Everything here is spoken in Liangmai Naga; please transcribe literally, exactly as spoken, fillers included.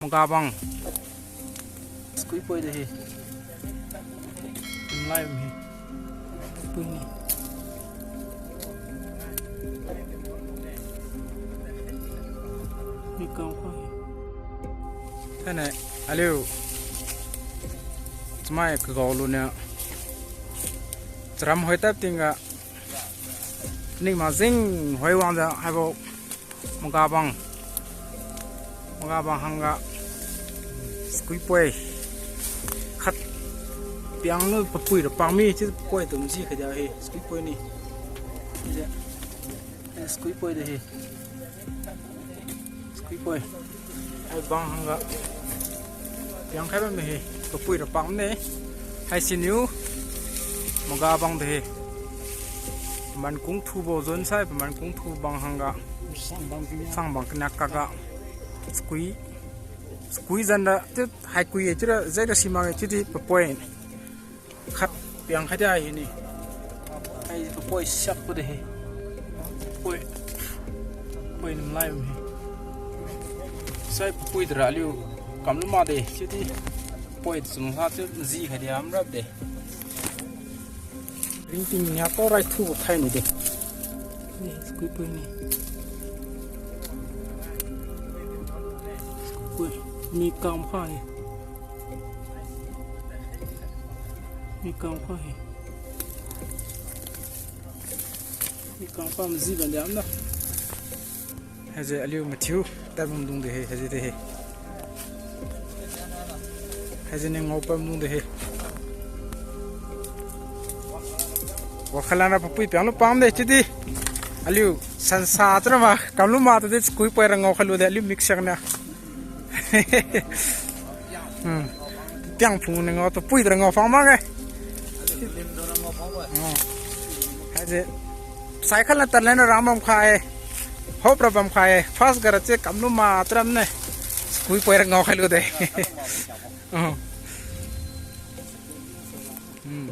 Magabang. Skui poi de hi. Nlai mi. Pui ni. Mi kang ko hi. Thainai aliu chamai kagao luniu charam hoi tap tingga ning majing hoi wangjiu haibo Magabang. Magabang hangga skui poi. Khat piang lu papui ra pang mi, chiu papui tu maji khaidi hi, skui poi ni. Chiujiu, eh, skui poi de hi. Skui poi. Hai bang hangga piang khai bam de hi. Papui ra pang ne. Haisiniu Magabang de hi. Paman kungthubo zon sai, paman kungthu bang hangga. Sang bang kania kaka. Skui, skui zan ra, chiu haikui e, chiura, jai ra simak e, chiudi papoi. Khat piang khaidi hini. Hai papoi siak pu de hi. Poi. Poi nam lai bam hi. Sai papui tara aliu kamlu mak de, chiudi. Poi chum ha chiu ji khaidi am rap de. Ringting nia to rai thu thai ni de. Ni, skui poi ni. Skui poi. Mi kam kha hi. Mi kam kha hi. Mi kam kha maji ban diam na. Haise aliu mathiu, tad bamdung de he, haise de he. Haise ning ngao pamdung de he. Wakhalan ra papui piang lu pam de, chiudi. Aliu sansa chiura ma, kamlu ma tu de, skui poi ra ngao khalu de, aliu mik siak na. Hmm. Tiang phung ni ngao, papui ra ngao phang mak e. Oh. Haise. Sai khat la tadlen ra bam khai. Hop ra bam khai. First ga ra che kamlu ma tram ne. Skui poi ra ngao khailu de. Oh. Hmm.